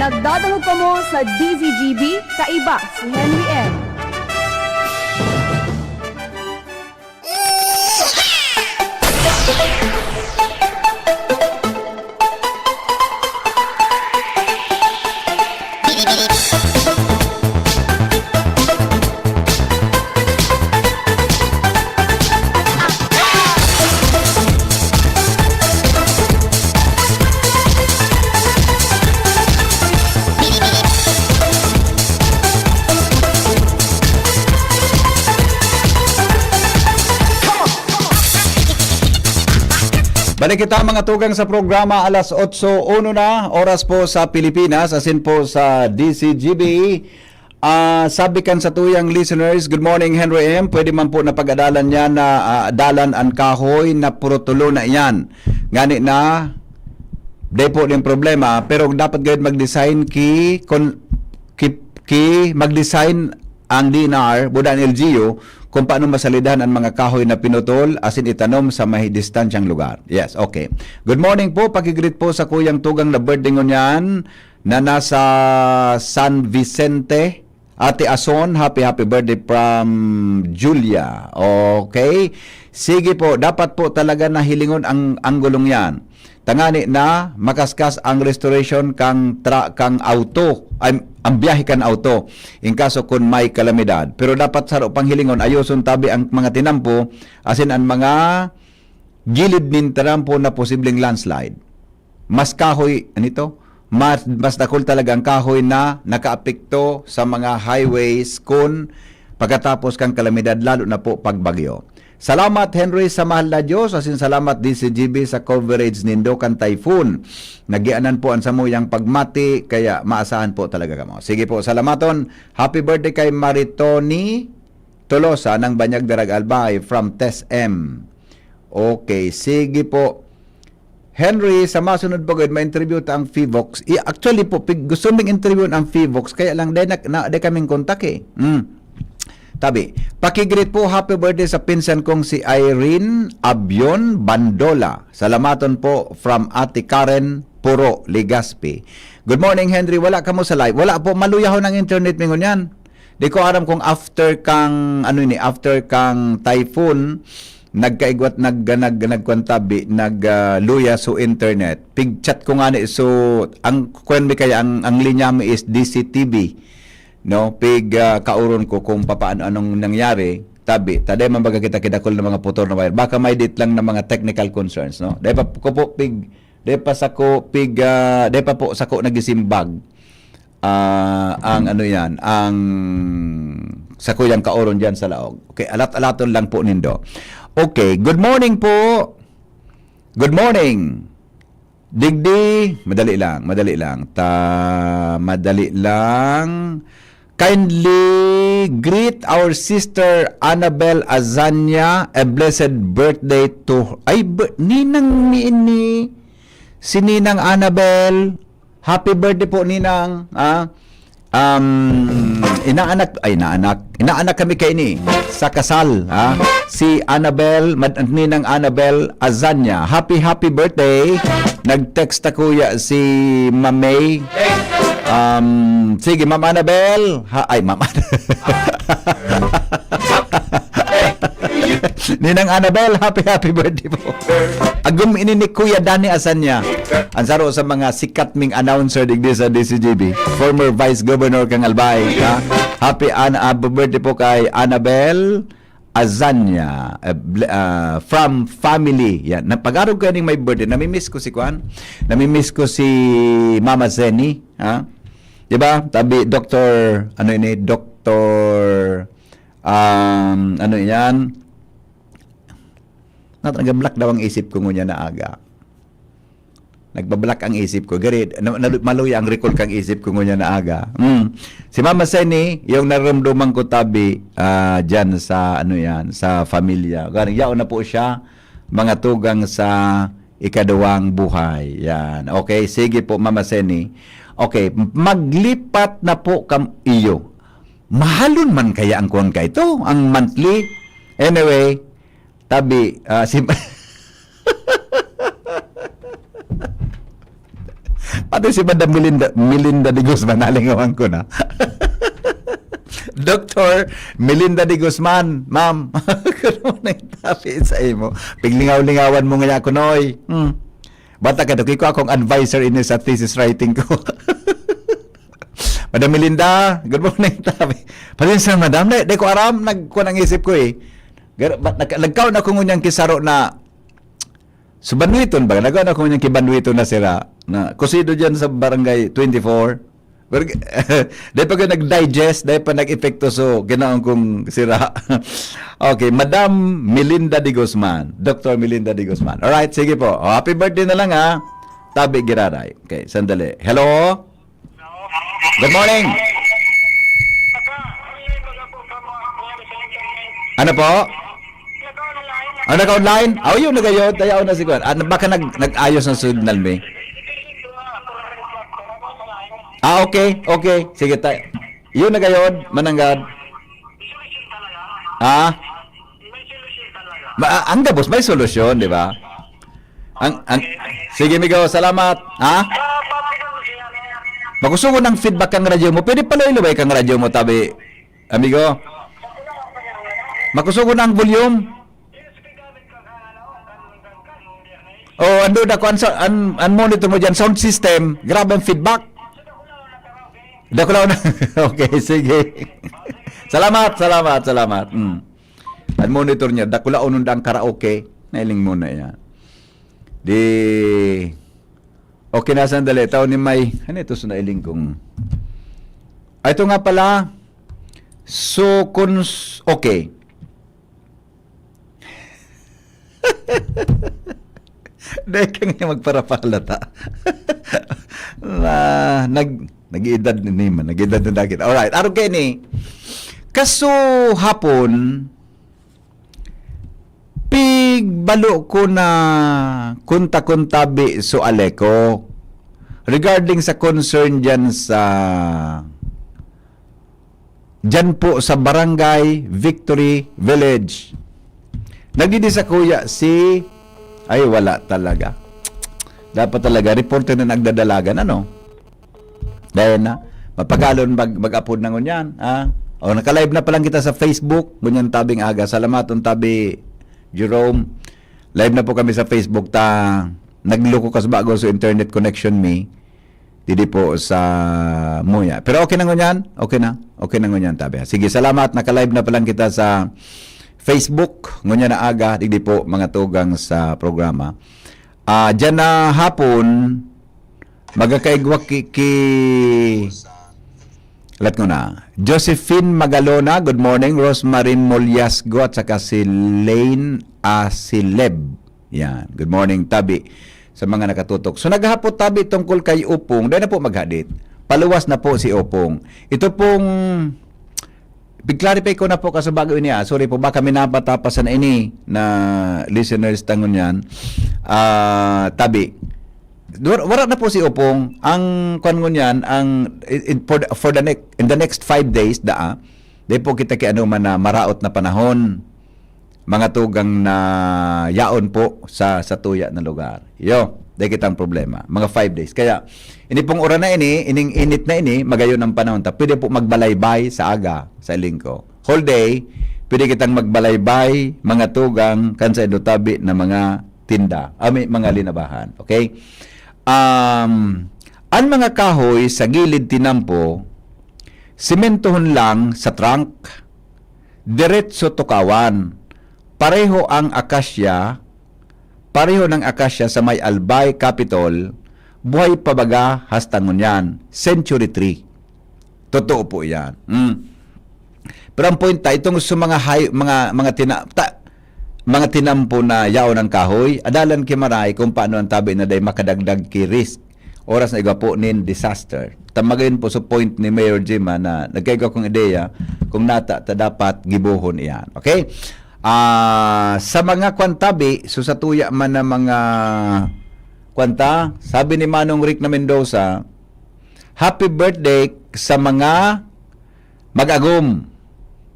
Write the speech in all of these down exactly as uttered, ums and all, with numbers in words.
Nagdadangog kamo sa D Z G B, kaiba si Henry M. Balik kita, mga tugang, sa programa, alas otso uno na, oras po sa Pilipinas, asin po sa D Z G B. Ah, sabi kan satuyang listeners, "Good morning, Henry M. Pwede man po na pag-adalan niya na, ah, adalan an kahoy na puro tulo na iyan. Ngani na, di po ning problema, pero dapat gayud mag-design ki, kon, ki, ki, mag-design ang D N R, buda an L G U, kung paano masalidahan ang mga kahoy na pinutol, asin itanom sa may distansyang lugar." Yes, okay. "Good morning po, paki-greet po sa kuyang tugang na birthday ngunyan na nasa San Vicente, Ate Ason, happy, happy birthday from Julia." Okay? Sige po, dapat po talaga na hilingon ang anggulong yan. Tangani na makaskas ang restoration kang tra-, kang auto, ay, ang biyahe kan auto, in kaso kun may kalamidad. Pero dapat saro pang hilingon, ayoson tabi ang mga tinampo, asin an mga gilid nin tinampo na posibleng landslide. Mas kahoy, ano ito? Mas, mas dakul talaga ang kahoy na nakaapekto sa mga highways kun pagkatapos kan kalamidad, lalo na po pag bagyo. Salamat, Henry, sa mahal na Diyos, asin salamat, D Z G B, sa coverage nindo kan typhoon. Nagianan po an samuyang pagmati, kaya maasahan po talaga kamo. Sige po, salamaton. Happy birthday kay Maritoni Tolosa ng Banyag, Daraga, Albay, from Tess M. Okay, sige po. Henry, sa masunod pa gud, ma-interview ta ang Fivox. I, actually po, pig-, gusto ming interview ang Fivox, kaya lang, di na, na, di kaming kontak eh. Mm. Tabi, paki-greet po, happy birthday sa pinsan kong si Irene Abion Bandola. Salamaton po from Ate Karen Puro, Legazpi. Good morning, Henry. Wala kamo sa live? Wala po, maluyahon ang internet mi ngunyan. Di ko aram kung after kang, ano ini, after kang typhoon, nagkaigwat, nag-, nag-, nagkwantabi, nag, ah, luya so internet. Pig-chat ko nga ni, so, ang kwan mi kaya, ang, ang linya mi is D C T V, no? Pig, ah, kauron ko kung papaano, anong nangyari. Tabi, taday man baga kita kidakol na mga putol na wire. Baka may dit lang na mga technical concerns, no? Dahil pa ko po, pig, dahil pa sako, pig, ah, dahil pa po sako nagisimbag. Ah, ang ano yan, ang sakuyang kaoron diyan sa laog. Okay, alat-alaton lang po nindo. Okay, good morning po. Good morning. Digdi, madali lang, madali lang. Ta, madali lang. Kindly greet our sister Annabel Azania, a blessed birthday to, ay, b-, ninang ni ini, si Ninang Annabel. Happy birthday po, Ninang, ah. Um, inaanak, ay, inaanak. Inaanak kami kaini sa kasal, ha? Si Annabel, mad-, Ninang Annabel Azanya. Happy, happy birthday. Nag-text ta, kuya, si Mamay. Um, sige, Ma'am Annabel. Ha, ay, Ma'am Annabel. Ninang Annabel, happy, happy birthday po. Agom ini ni Kuya Danny Asanya. Ang saro sa mga sikat ming announcer digdi sa D C G B. Former Vice Governor kang Albay, ha? Happy an-, ah, birthday po kay Annabel Azanya, eh, ble-, ah, from family. Yan. Na, pag-arog kayo ning may birthday, namimiss ko si Kwan. Namimiss ko si Mama Zenny, ha? Di ba? Tabi, Doktor, ano ini? Doktor, um, ano yan? Nat-, nag-block daw ang isip ko ngunyan na aga. Nagba-block ang isip ko. Gari, na, na, maluya ang recall kang isip ko ngunyan na aga. Mm. Si Mama Seni, yung naramdaman ko tabi, ah, dyan sa, ano yan, sa familia. Gari, yaon na po siya, mga tugang sa ikaduwang buhay. Yan. Okay, sige po, Mama Seni. Okay, maglipat na po kam-, iyo. Mahalon man kaya ang kuwan ka ito, ang monthly? Anyway, tabi, ah, si Ato si Madam Melinda, Melinda de Guzman, nalingawan ko na. Doktor Melinda de Guzman, ma'am. Good morning, Tabi, sa imo. Piglingaw-lingawan mo nga ako, Noy. Hmm. Bata ka, Dok, ikaw akong advisor ini sa thesis writing ko. Madam Melinda, good morning, Tabi. Pasensya, madam. Di, di ko aram, nagkuan ang isip ko eh. Gar-, ba-, nag-, nagkaon ako ngunyan kisaro na So, banwiton ba? Nagano ako yung kibanwiton na sira na kusido dyan sa barangay twenty-four. Pero, dahil pa kayo nag-digest, dahil pa nag-epekto, so, ginaon kong sira. Okay, Madam Melinda de Guzman. Doktor Melinda de Guzman. Alright, sige po. O, happy birthday na lang, ha. Tabi Giraray. Okay, sandali. Hello? Good morning. Ano po? Ah, naka-online? Ah, yun, nagayon. Tayaw na siguro. Ah, baka nag nag-ayos ang signal, may. Ah, okay, okay. Sige, tayo. Yun, nagayon. Mananggad. Ha? Ma- ang gabos, may solusyon, di ba? Ang, ang, sige, amigo, salamat. Ha? Makusungon ang feedback kang radyo mo. Pwede pala ilubay kang radyo mo, tabi, amigo. Makusungon ang volume. Oh, ando na ko an, sa- an, an monitor mo diyan, sound system. Grabe ang feedback. Dakulaw na. Okay, sige. Salamat, salamat, salamat. Mm. An monitor niya, dakulaw nun ang karaoke. Nailing mo na yan. Di, okay na, sandali. Tao ni May, ano ito sa nailing kong, ah, ito nga pala. So, kun, s- okay. Dahil ka nga magparapahalata. Na, nag, nag-edad ni man, nag-edad na dagit. Alright, araw kayo ni. Kaso hapon, pigbalo ko na kunta-kuntabi so Aleco regarding sa concern dyan sa dyan po sa Barangay Victory Village. Nagdidisakuya si, ay, wala talaga. Dapat talaga, reporter na nagdadalagan, ano? Dahil na, mapagalon mag, mag-upload na ngunyan, ha? O, naka-live na palang kita sa Facebook, ngunyan tabing aga. Salamat, tabi Jerome. Live na po kami sa Facebook, ta nagloko kas bago sa internet connection mi. Didi po sa Muya. Pero okay na ngunyan? Okay na. Okay na ngunyan, tabi. Sige, salamat. Naka-live na palang kita sa Facebook. Ngunyan na aga, digdi po, mga tugang sa programa. Ah, dyan na hapon, magkakaigwa ki, ki, lat ko na. Josephine Magalona, good morning. Rosmarin Molyasgo at saka si Lane Asileb. Yan. Good morning, tabi. Sa mga nakatutok. So, naghapot tabi tungkol kay Opong. Dahil na po maghadit. Paluwas na po si Opong. Ito pong, pig-clarify ko na po kasi bago ini, ah. Sorry po, baka may napatapasan na ini na listeners tangon yan. Ah, tabi. Wala, wala na po si Opong. Ang kwan ngunyan, ang, in, for, the- for the next, in the next five days, daa, di po kita kay ano man na maraot na panahon. Mga tugang na yaon po sa, sa tuya na lugar. Yo, dai kitang problema. Mga five days. Kaya, ini pong uran na ini, ining init na ini, magayon ang panahon. Ta, pwede po magbalaybay sa aga, sa lingko. Whole day, pwede kitang magbalaybay, mga tugang, kan sa indo tabi na mga tinda. Ah, may mga linabahan. Okay? Um, ang mga kahoy sa gilid tinampo, simentohon lang sa trunk, diretso tukawan. Pareho ang akasya, pareho ng akasya sa may Albay Capitol, buhay pa baga hasta ngunyan, century tree. Totoo po yan. Mm. Pero ang point ta, itong sa mga hay-, mga, mga tina-, ta-, mga tinampo na yaon ang kahoy, adalan ki maray kung paano ang tabi na day makadagdag ki risk. Oras na igwa po nin disaster. Tamagayon po sa point ni Mayor Jim, ah, na nagkaigwa kong ideya kung nata ta dapat gibohon iyan. Okay? Ah, sa mga kwan tabi, so sa tuya man na mga kwan ta, sabi ni Manong Rick na Mendoza, "Happy birthday sa mga mag-agom,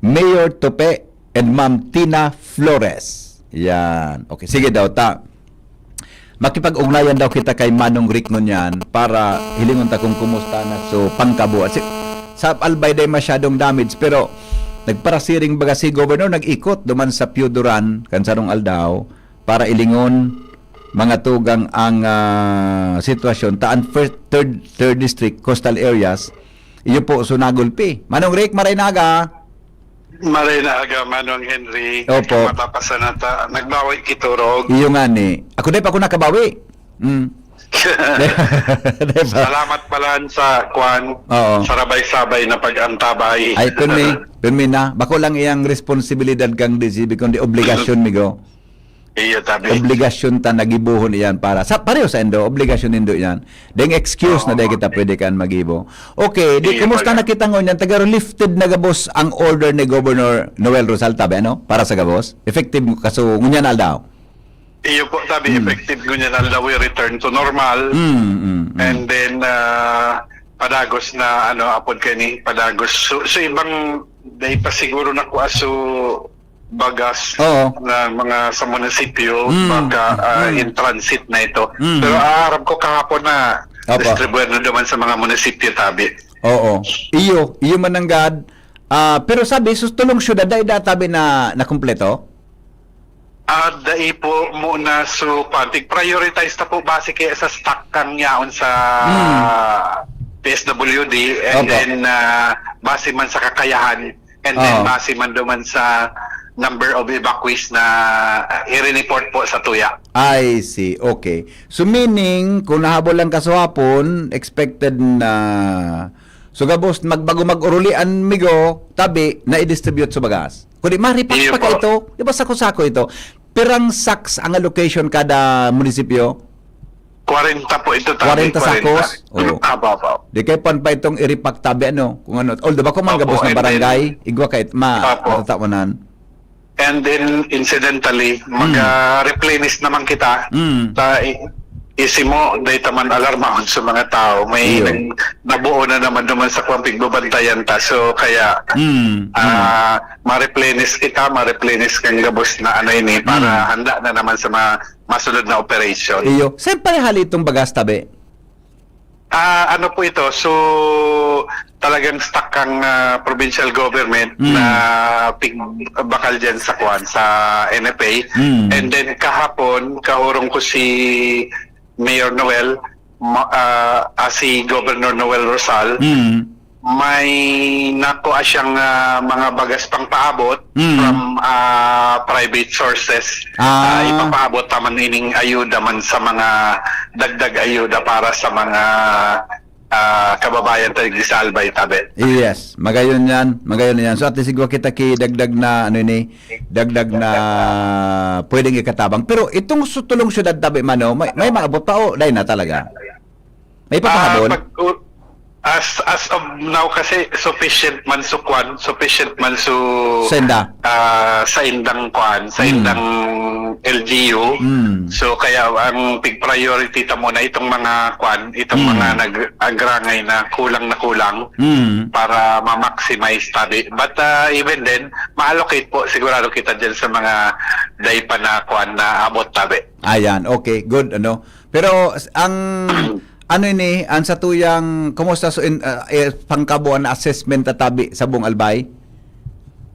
Mayor Tope and Ma'am Tina Flores." Yan. Okay, sige daw ta. Makipag-ugnayan daw kita kay Manong Rick ngunyan para hilingon ta kung kumusta na so pangkabuhat. Si, sa Albay day masyadong damage, pero nagparasiring baga si Governor, nag-ikot duman sa Pio Duran, kan sarong aldaw, para ilingon mga tugang ang, ah, sitwasyon. Ta an first, third, third district, coastal areas, iyo po so nagulpi. Manong Rick, maray na aga. Maray na aga, Manong Henry. Opo. Matapasan na ta. Nagbawi kiturog. Iyo nga ni. Ako, di pa ako nakabawi. Mm. Di ba? Salamat pala sa kwan, Oo. sa rabay-sabay na pag-antabay. Ay, pirmi, pirmi na. Bako lang iyang responsibilidad kang D C B, kundi obligasyon, migo. Iyo, tabi. Obligasyon ta nagibohon iyan para sa, pareho sa indo, obligasyon nindo iyan. Deng excuse na Oo. dai kita pwede kan magibo. Okay, di Iyo, kumusta baga. na kita ngunyan? Taga lifted na gabos ang order ni Governor Noel Rosal, tabi, ano? Para sa gabos? Effective kaso ngunyan aldaw? Iyo po, tabi, Hmm. effective ngunyan aldaw, we return to normal. Mm, mm, mm. And then, ah, padagos na, ano, apod kani, padagos. So, so ibang, dai pa siguro nakuha, so, bagas Oo. na mga sa munisipyo, Mm. baka, ah, Mm. in transit na ito. Mm. Pero, ah, aram ko kahapon na Opo. distribuer na naman sa mga munisipyo, tabi. Oo. Iyo, iyo man nanggad. Ah, pero sabi, sus, tulong syudad, dai da tabi na, na kumpleto? Ah, dai po muna, so, pag-prioritize ta po base kaya sa stock kang yaon sa Mm. P S W D, and Opo. then, ah, base man sa kakayahan, and then Oo. base man duman sa number of evacuees na, ah, i-report po sa tuya. I see. Okay. So, meaning, kung nahabol lang kasuhapon, expected na, so, gabos, magbago mag-urulian, migo, tabi, na i-distribute sa bagas. Kundi ma-repack Iyo pa ka po. ito. Di ba sako-sako ito? Pirang sacks ang allocation kada munisipyo? Kwarenta po ito, tabi, Kwarenta kwarenta. sakos? Oo. Apo, apo. Di kay pan pa itong i-repack tabi, ano? Kung ano. Although, bako man Opo, gabos na and then barangay, igwa ka it-, ma-, Opo. matatawanan. And then, incidentally, mag, Hmm. ah, replenish naman kita. Hmm. Sa i-, isimo, dahil taman alarmahon sa mga tao. May Iyo. nag-, nabuo na naman naman sa kwang pigbabantayan ta. So, kaya, Hmm. Hmm. ah, ma-replenish kita, ma-replenish kang gabos na ano ini, para Hmm. handa na naman sa mga masunod na operation. Iyo. Saan pa hali itong bagas, tabi? Ah, ano po ito? So, talagang stock ang, ah, provincial government Mm. na pigbakal dyan sa kwan, sa N F A. Mm. And then kahapon, kaurong ko si Mayor Noel, ma-, ah, ah, si Governor Noel Rosal, Mm. may nakuha siyang, ah, mga bagas pang paabot Mm. from, ah, private sources. Ah. Ah, ipapaabot naman ining ayuda man sa mga dagdag ayuda para sa mga, ah, kababayan tayo di sa Albay, tabi. Yes, magayon yan. Magayon yan. So, at least, igwa kita ki dagdag na, ano ini, dagdag na pwedeng ikatabang. Pero itong su-, tulong syudad, tabi, mano, may, may maabot pa o dahil na talaga? May Ah, papahabol? pag, u-, as, as of now kasi, sufficient man su kwan, sufficient man su, Senda? ah, sa indang kwan, sa Mm. indang L G U. Mm. So, kaya ang big priority ta muna itong mga kwan, itong Mm. mga nag-agrangay na kulang na kulang Mm. para ma-maximize tabi. But, ah, even then, ma-allocate po sigurado kita dyan sa mga day pa na kwan na abot tabi. Ayan, okay, good, ano. Pero s-, ang, ano ini, ang satuyang, kumusta so in, ah, eh, pangkabuan na assessment tatabi sa buong Albay?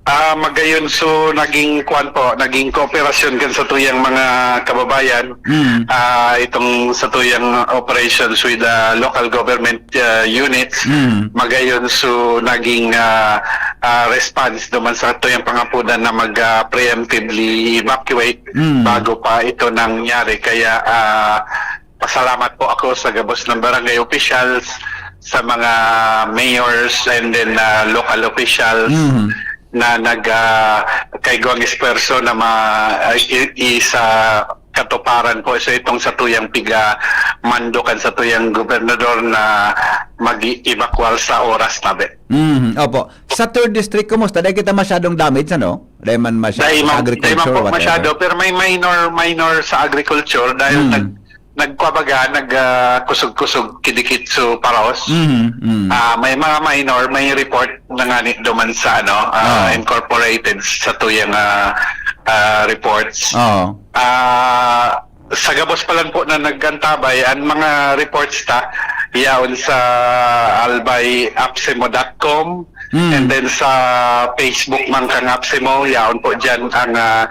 Ah, magayon, so naging kwan po, naging kooperasyon kan satuyang mga kababayan. Mm. Ah, itong satuyang operations with, ah, local government, ah, units. Mm. Magayon, so naging, ah, ah, response duman sa satuyang pangapudan na mag, ah, preemptively evacuate Mm. bago pa ito nangyari. Kaya, ah, pasalamat po ako sa gabos ng barangay officials, sa mga mayors, and then, ah, local officials Mm. na nag, ah, kaigwang esfuerso na ma-, ah, i-, isa katuparan po. So, itong satuyang piga-mando kan satuyang gobernador na mag-evacuar sa oras, tabi. Mm, opo. Sa third district, kumusta? Dahil kita masyadong damage, ano? Dahil man masya-, Dahil sa man, dahil man agriculture, po whatever. masyado, pero may minor, minor sa agriculture dahil Mm. nag-, nagkwabaga, nag, ah, kusog-kusog, kidikit so paraos. Mm, mm. Ah, may mga minor, may report na nga ni duman sa, ano, ah, Ah. incorporated sa tuyang, ah, ah, reports. Oo. Ah, sa gabos pa lang po na nag-antabay, ang mga reports ta, yaon sa albay apsemo dot com, Mm. and then sa Facebook man kang apsemo, yaon po dyan ang, ah,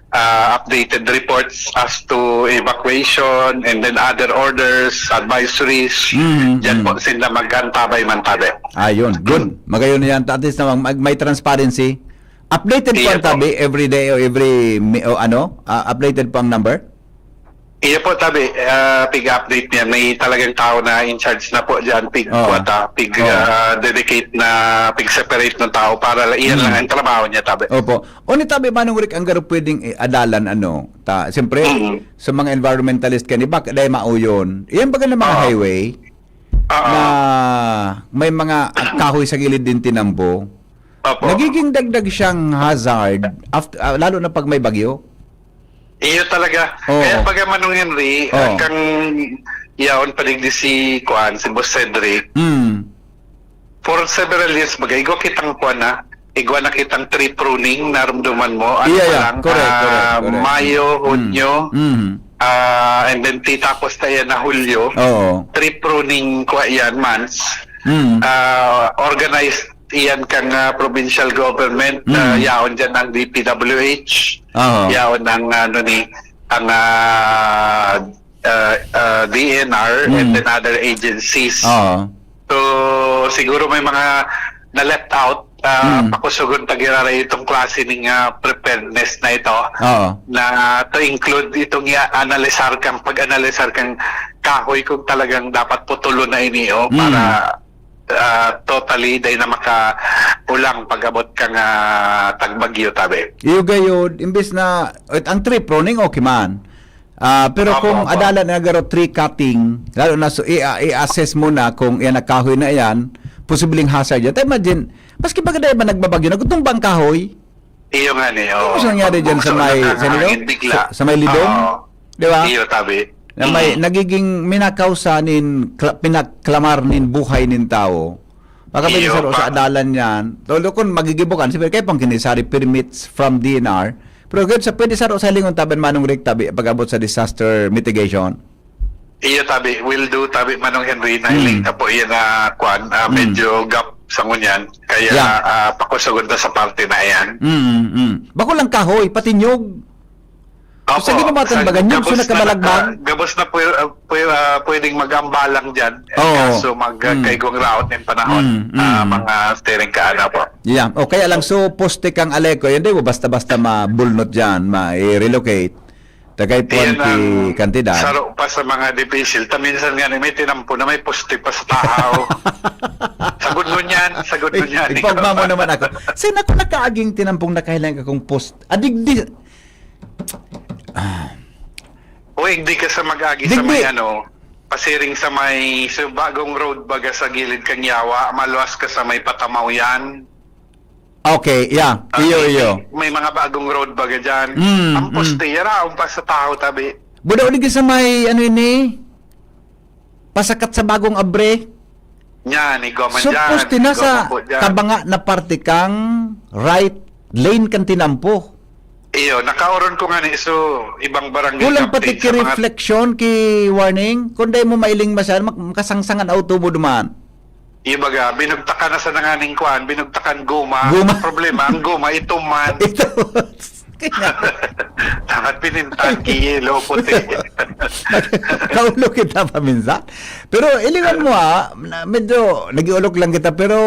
ah, updated reports as to evacuation and then other orders, advisories. Mm, Dyan mm. po sila mag-antabay man tabi. Ayun, good. Magayon yan. At least naman, mag-, may transparency. Updated po Iya ang po. tabi every day o every mi-, o ano? Ah, updated po ang number? Iya po, tabi. Ah, pig-update niya. May talagang tao na in charge na po dyan. Pig Oo. kwata, pig, Oo. ah, dedicate na, pig-separate ng tao para la-, iyan Mm. lang ang trabaho niya, tabi. Opo. O ni tabi, Manong Rick, ang garo pwedeng, eh, adalan, ano, ta, siyempre, Mm. sa mga environmentalist kani, bak-, dahil mauyon. Iyan baga ng mga Oo. highway Oo. na may mga kahoy sa gilid din tinambo. Opo. Nagiging dagdag siyang hazard, aft-, ah, lalo na pag may bagyo. Iyo talaga. Oo. Kaya baga, Manong Henry, Oo. ah, kang yaon pa digdi si, kuan, si Boss Cedric, Mm. for several years, baga, igwa kitang, kuan na, igwa na kitang tree pruning, narumduman mo? Ano Yeah, pa yeah. lang? Correct, correct, Ah, correct. Mayo, Mm. Hunyo, Mm. ah, and then titapos na yan na Hulyo. Oo. Tree pruning, kuha yan, months. Mm. Ah, organized iyan kan, ah, provincial government, ah, Mm. yaon dyan ang D P W H, Oo. yaon ang, ano ni, ang, ah, ah, ah, D N R and Mm. then other agencies. Oo. So, siguro may mga na-left out, ah, Mm. pakusugon ta giraray itong klase ning, ah, preparedness na ito, Oo. na to include itong i-analisar kang, pag-analisar kang kahoy kung talagang dapat putulon na ini, oh, Mm. para ah, totally dai na makaulang pag-abot kan, ah, tagbagyo, tabi. Iyo gayod, imbes na, et, ang tree pruning, okay man. Ah, pero Opo, kung opo. adalan na garo tree cutting, lalo na so, i-, i-assess mo na kung iyan nagkahoy na iyan, posibleng hazard yan. Ta imagine, maski baga dai ba nagbabagyo, nagutumbang kahoy? Iyo nga ni, oo. Ano siya nangyari dyan sa Pagbugso may, ng sa nilo? hangin, bigla. Sa, sa may Lidong? Oo. Di ba? Iyo, tabi. Na may Mm. nagiging minakausa nin kla-, pinaklamar nin buhay nin tawo. Baka pwede Iyo, sa, sa pa- adalan yan. Although kung magigibukan, siyempre, kayo pang kinisari permits from D N R. Pero gayud sa pwede sa ro sa lingon tabi, Manong Rick, tabi, pag-abot sa disaster mitigation. Iyo, tabi, will do, tabi, Manong Henry, na Mm. iling na po yan na, kwan, ah, Mm. medyo gap sa ngunyan. Kaya, Yeah. ah, pakusugon ta sa parte na yan. Mm, mm. Bako lang kahoy, pati nyog. Opo. Sa ginamatan Sa baga, nyog, gabos so na nakabalagbaga. naka-, gabos na pwe-, ah, pwe-, ah, pwedeng mag-ambalang dyan. Eh, Oo. kaso mag-, ah, Mm. kaigwang raot ng panahon, Mm, ah, mm. mga steering ka, ano po. Yeah. O kaya lang, so, poste kang Aleco, yan, di mo basta-basta mabulnot dyan, ma-relocate. Tagay puan Yan ki ang kantidad. saro pa sa mga dipisil. Ta minsan nga ni may tinampo na may poste pa sa tahaw. Sagod mo niyan, sagod mo Ig-, niyan. igpaugma mo naman ako. Sin ako nakaaging tinampong nakahilang akong post-, ah, digdi. Ah. O, igdi ka sa mag-agi sa Digdi. may ano, pasiring sa may, sa bagong road baga sa gilid kang Yawa, maluwas ka sa may Patamaw yan. Okay, yeah. Ah, Iyo, may, iyo. may, may mga bagong road baga dyan. Mm, Ang mm. poste, yaraon pa sa tao, tabi. Buda ulit sa may, ano ini? Pasakat sa bagong abre. Yan, igwa man So, dyan, poste na igwa sa man po dyan. tabanga na parte kang right lane kan tinampo. Iyo, nakaoron ko nga ni, so, ibang barangay Kulang pati update ki sa mga reflection, ki warning. Kung dai mo mailing masyado, mak-, makasangsangan auto mo duman. Ibaga, binugtakan na sa nanganing kuan, binugtakan guma. Guma. Ang problema, ang guma, ito man. Ito. Kaya Dapat pinintan, ki yelo, puti. Kaulo kita pa minsan. Pero ilingan mo, ha, na medyo nag-iulok lang kita, pero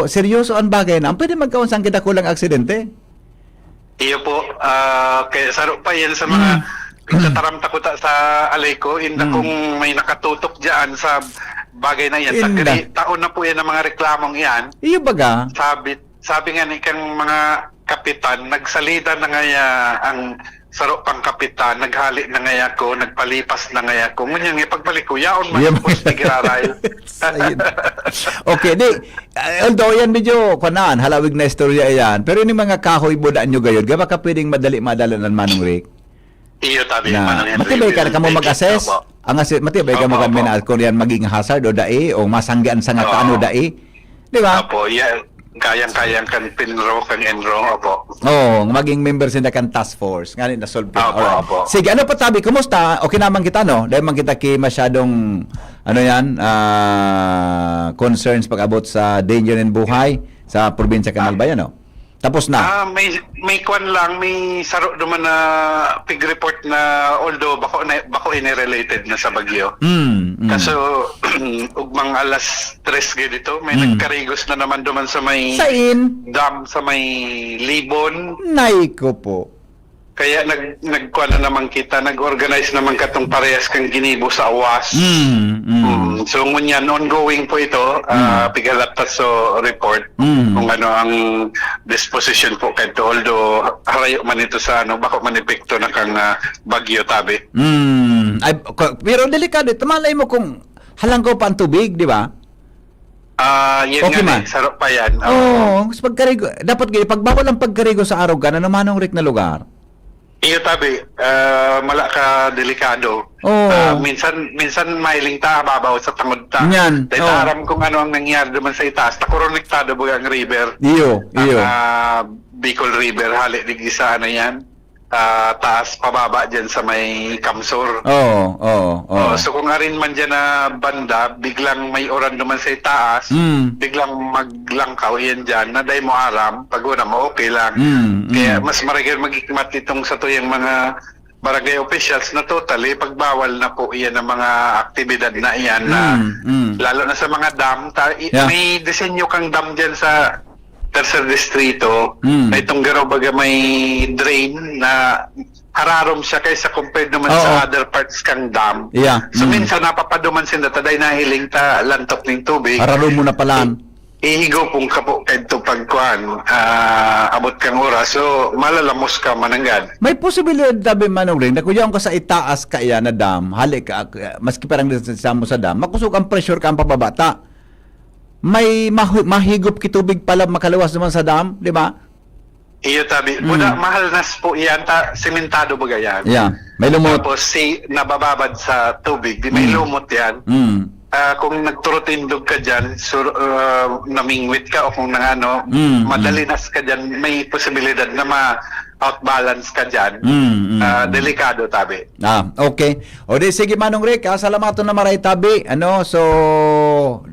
seryoso ang bagay na. Ang pwede magkaunsan kita kulang aksidente. Iyo po, ah, kaya saro pa yan sa mga Mm. nagtataram ta kuta sa Aleco, inda Mm. kung may nakatutok dyan sa bagay na yan. Inda. Sa kani, taon na po yan ang mga reklamong yan. Iyo baga? Sabi, sabi nga ni kang mga kapitan, nagsalida na ngaya ang saro pang kapitan, naghali na ngaya ko, nagpalipas na ngaya ko. Ngunyan nga, pagbalik ko, yaon man Iyo. po sa giraray. Ayun. Okay, di, ah, although yan medyo, kuwan, halawig na istorya yan. Pero yung mga kahoy buda nyo gayod, gaba ka pwedeng madali madala ng Manong Rick? Iyo, tabi, Na, Manong Henry, matibay ka na will kamo take it, mag-assess? opo. Ang assi-, matibay ka Opo, mo kami opo. na kung yan maging hazard o dai, o masanggian sa nga Oo. kaano dai. Di ba? Opo, yan. Kayang-kayang kan PENRO, kan ENRO, opo. Oo, maging member sinda kan task force. Ngani na-solve na. Opo, Alright. Opo. Sige, ano pa tabi? Kumusta? Okay naman kita, no? Dahil man kita ki masyadong, ano yan, ah, concerns pag-abot sa danger in buhay sa probinsya kan Albay, ano? Tapos na. Ah, may may kwan lang, may saro duman na pig report na, although bako na, bako ini related na sa bagyo. Mm, mm. Kaso ugmang alas tres gid ito, may Mm. nagkarigos na naman duman sa may Sain? Dam sa may Libon. Nay ko po. Kaya nag nagkuan na naman kita, nag-organize naman katong parehas kang ginibo sa Awas. Mm, mm. Mm, so ngunyan ongoing po ito, ah, Mm. pigalatas so report Mm. kung ano ang disposition po kadto, although harayo man ito sa ano, bako man epekto na kang ah, bagyo tabi. Mm. Ay, ko- pero delikado ito. Malay mo kung halangkaw pa ang tubig, di ba? Ah, yan Okay nga man. Eh, saro pa yan. Oo, oh, pagkarigo, dapat gani pagbawal ang pagkarigo sa aruga na namanong rik na lugar. Iyo tabi, ah, mala ka delikado. Oo. Ah, minsan minsan mahiling ta babaw sa tangod ta. Yan, Dahil oo. Aram kung ano ang nangyari naman sa itaas. Nakoronektado ba ang river? Iyo, Ang iyo. ah, Bicol River, hali digdi sa ano yan? Ah, taas pababa diyan sa may Kamsur. Oo, oo, oo. Oh, so kung arin man dyan na banda, biglang may uran naman sa itaas, Mm. biglang maglangkaw yan dyan, na dahil mo aram, pag una mo, okay lang. Mm, mm. Kaya mas maragil mag-ikmat itong sa tuyang mga barangay officials na totally pagbawal na po iyan ang mga aktibidad na iyan na Mm, mm. lalo na sa mga dam, ta, i- Yeah. may disenyo kang dam dyan sa Tercer Distrito, Mm. na itong garo baga may drain na hararom siya kaysa compared naman Oo. sa other parts kang dam. Yeah. So Mm. minsan napapaduman sinda, taday nahiling ta lantok ning tubig. Hararom mo na palan. Ihigo pong kapo kadto pagkuan, ah, abot kang oras. So malalamos ka mananggad. May posibilidad tabi manong rin na kung yaon ka sa itaas ka iyan na dam, hali ka, maski parang sa mo sa dam, makusog ang pressure ka ang pababa ta. May mahu- mahigop ki tubig pala makaluwas naman sa dam, di ba? Iyo tabi. Mm. Buda, mahal nas po iyan ta, simentado baga yan. Yeah, may lumot. Tapos si nabababad sa tubig, di may Mm. lumot yan. Mm. Ah, kung nagturutindog ka dyan, sur, ah, namingwit ka o kung nangano, Mm, madalinas ka dyan, may posibilidad na ma-outbalance ka dyan. Mm, mm, Ah, mm. Delikado tabi. Ah, okay. O di, sige, Manong Rick, ha? Salamaton na maray tabi. Ano, so,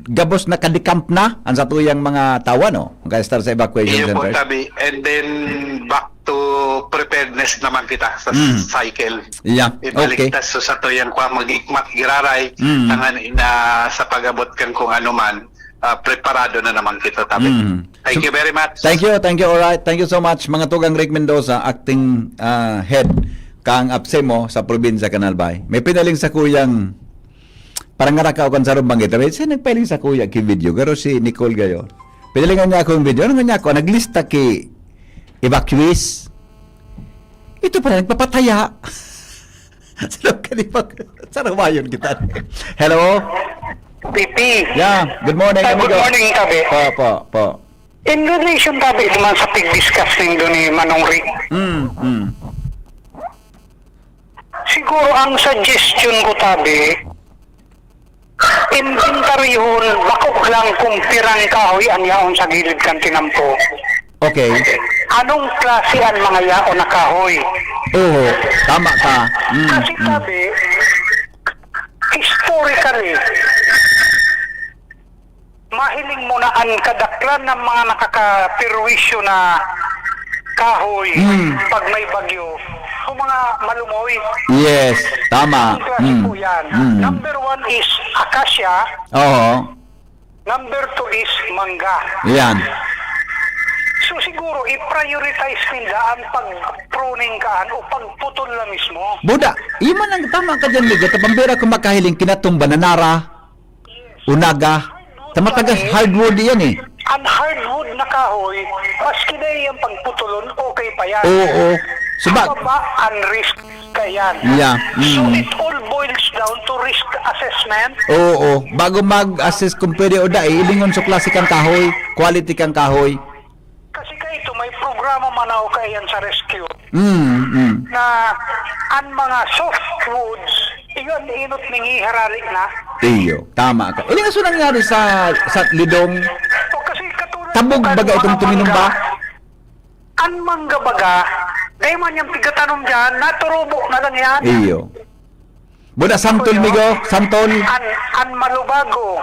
gabos na kadecamp na ang satuyang mga tawa, no? Ang ka-start sa evacuation Iyo po centers. Tabi. And then, back to preparedness naman kita sa Mm. cycle. Yeah, Ibalik okay. ta so sa tuyang kwa mag-ikmat giraray, Mm. tangan ina sa pag-abot kan kung ano man, ah, preparado na naman kita tabi. Mm. Thank you very much. Thank you, thank you, alright. Thank you so much, mga tugang Rick Mendoza, acting ah, head kang APSEMO sa probinsya kan Albay. May pinaling sa kuyang, parang ngaraka ako kan sarong banggit. Sabi, siya nagpailing sa kuya ki video, pero si Nicole Gayon. Pinalingan niya akong video. Ano nga niya ako? Naglista ki evacuees. Ito pala, nagpapataya. Sarap ka di ba? Sarawayon kita. Hello? P P. Yeah, good morning, Ah, good amigo. morning, tabi. Po, po, po. In relation, tabi, naman sa pig-discuss nindo ni Manong Rick, Mm, mm. siguro ang suggestion ko, tabi, inventaryohon, bako lang kung pirang kahoy ang yaon sa gilid kan tinampo. Okay. Anong klase ang mga yaon na kahoy? Oo, tama ka. Mm, Kasi, mm. tabi, historically, mahiling mo na ang kadaklan ng mga nakakapirwisyo na kahoy Mm. pag may bagyo. Yung mga malumoy. Yes, tama. Ang klase Mm, po yan. mm. Number one is acacia. Oo, Number two is mangga. yan. So siguro, i-prioritize ninda ang pag-pruning kaan o pagputol na mismo. Buda, iyo man ang tama ka dyan, Ligo. Tapambira kung makahiling, kinatumba na nara, unaga. Tamatagas, hardwood yan eh. Ang hardwood na kahoy, maski na iyang pagputulon, okay pa yan. Oo. Subag, Mababa ang risk ka yan. Yeah, So mm. it all boils down to risk assessment. Oo, bago mag-assess kung pwede o dai, ilingon sa klase kang kahoy, quality kang kahoy. Kasi kaito, may programa man ako kaiyan sa rescue Mm, mm. na ang mga softwoods, iyon inot ning hiharali na. Iyo, tama ka. Ilingon sa nangyari sa, sa Lidong. O kasi katulad Tabog baga itong tuminom ba? An mangga baga, dai man yan pigatanom diyan, naturubo na lang yan. Iyo. Buda santol, migo, santol. An, an malubago,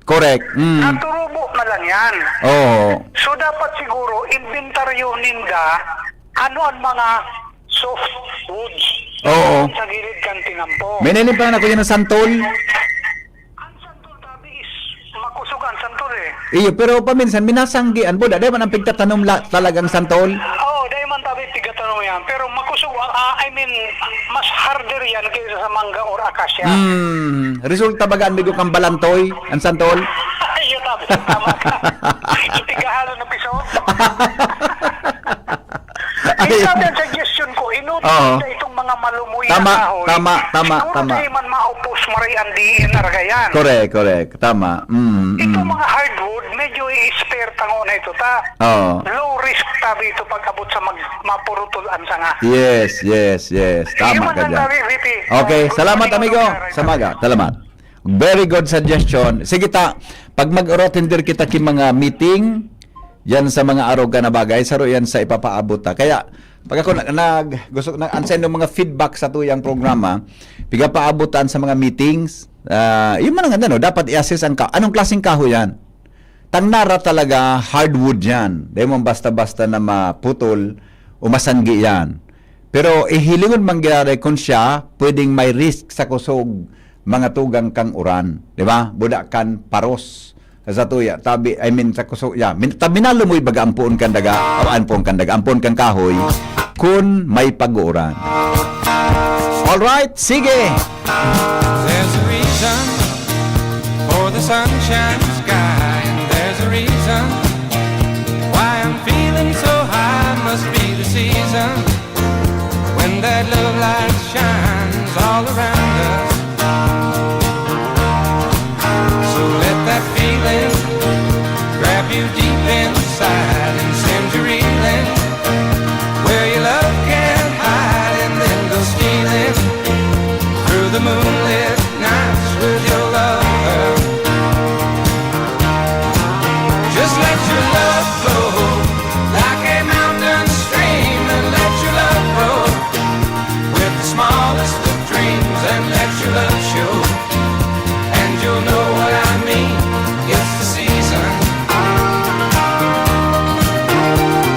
Correct. Mm. naturubo na lang yan. Oo. So, dapat siguro, inventaryo ninda, ano an mga soft woods Oo. sa gilid kan tinampo. May nailimpan ako yan ng santol. Ang santol, tabi is makusog ang santol eh. Iyo, pero paminsan, minasanggian po, dahil man ang pigtatanom la, talagang santol. Oo, dahil man tabi pigtatanom yan. Pero makusog, ah, ah, I mean, mas harder yan kaysa sa mangga or akasya. Hmm, resulta baga, amigo, kang balantoy, ang santol? Iyo, tabi, tama ka. Itigahalo ng piso. Ay. Ay, sabi ang suggestion ko, inutin Oo. na itong mga malumuya Tama, na kahoy. tama, tama, Siguro tama. di man maupos, maray ang diin, aragayan. Correct, correct. Tama. Mm, Itong mm. mga hardwood, medyo i-spare tango na ito, ta. Oo. Low risk tabi ito pag abot sa mag-, mapurutol ang sanga. Yes, yes, yes. Tama Iyo man ka lang dyan. tabi, V P. Okay, Good salamat, morning, amigo. Doctor Sa maga. Salamat. Very good suggestion. Sige ta, pag mag-orotender kita ki mga meeting, yan sa mga arog ka na bagay, saro yan sa ipapaabot ta. Kaya, pag ako nag, nag gusto, nag, ang sendong mga feedback sa tuyang programa, pigapaabotan sa mga meetings, ah, yun man ang ano, dapat i-assess ang ka, anong klaseng kahoy yan? Tang nara talaga hardwood yan. Dahil mo basta-basta na maputol o masanggi yan. Pero ihilingon man giraray kung siya, pwedeng may risk sa kusog, mga tugang kang uran. Di ba? Buda kan paros. Sa tuya, tabi, I mean, sa kuso, ya, min, tabi na lumoy baga ampoon kan daga, aw ampoon kan daga, ampoon kan kahoy, kun may pag-uuran. Alright, sige! There's a reason for the sunshine sky, and there's a reason why I'm feeling so high. Must be the season when that love light shines all around us. So let that feeling grab you deep inside and send you reeling where your love can't hide, and then go stealing through the moonlit nights with your lover. Just let your love flow like a mountain stream, and let your love grow with the smallest of dreams, and let your love show. And you'll know what I mean. It's the season.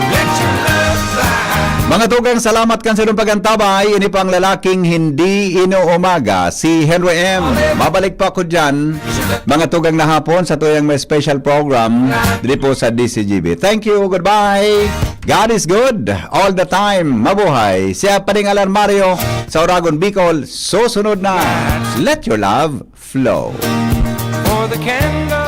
Let your love fly. Mga tugang, salamat kan sa inyong pag-antabay. Ini po ang lalaking hindi inuumaga, si Henry M. Mabalik po ako dyan, mga tugang, na hapon sa tuyang may special program diri po sa D C G B. Thank you, goodbye. God is good all the time. Mabuhay. Siya pa rin Alan Mario sa Oragon, Bicol. Susunod na, Let Your Love Flow. For the candle